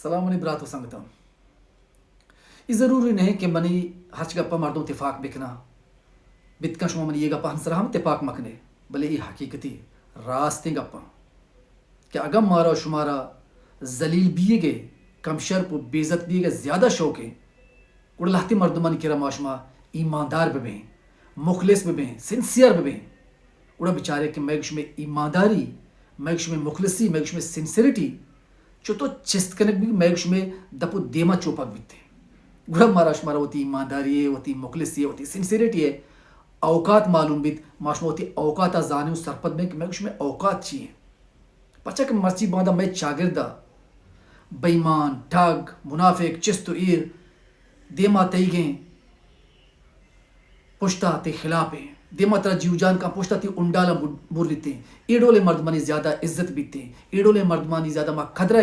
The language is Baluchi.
سلام منی برات و سنگتاں۔ اے ضروری نہ کہ منی ہرچ گپا مردم تپاک بکناں۔ بتکاں شما منی اے گپا ہنسرا ہم تپاک مکنے، بلے اے حقیقتی راستیں گپاں کہ اگاں مارا و شمارا ذلیل بیگے، کم شرپ و بے عزت بیگے زیادہ شوق ایں، گڑا لہتیں مردمانی کرا ما شما ایماندار ببیں، مخلص ببیں، سنسیئر ببیں۔ گڑا بچارے کہ مئے شمئے ایمانداری، مئے شمئے مخلصی، مئے شمئے سنسیریٹی چتو چست کنگ بیت، مئے شمئے دپ و دیما چوپگ بیت۔ گڑا مارا شمارا وتی ایمانداری ء، وتی مخلصی ء، وتی سنسیریٹی ء اوقات معلوم بیت، ما شما وتی اوقات ء زانیں و سرپد بیں کہ مئے شمئے اوقات چی انت۔ پرچا کہ مرچی باندا مئے چاگرد ء بے ایمان، ٹگ، منافق، چست و ایر دیما تئیگیں، پشتا تئی خلاف ایں، دیما ترا جیوجان کن، پشتا تئی انڈالاں بر-، بریتیں۔ اے ڈولیں مردمانی زیادہ عزت بیتیں، اے ڈولیں مردمانی زیادہ ما قدر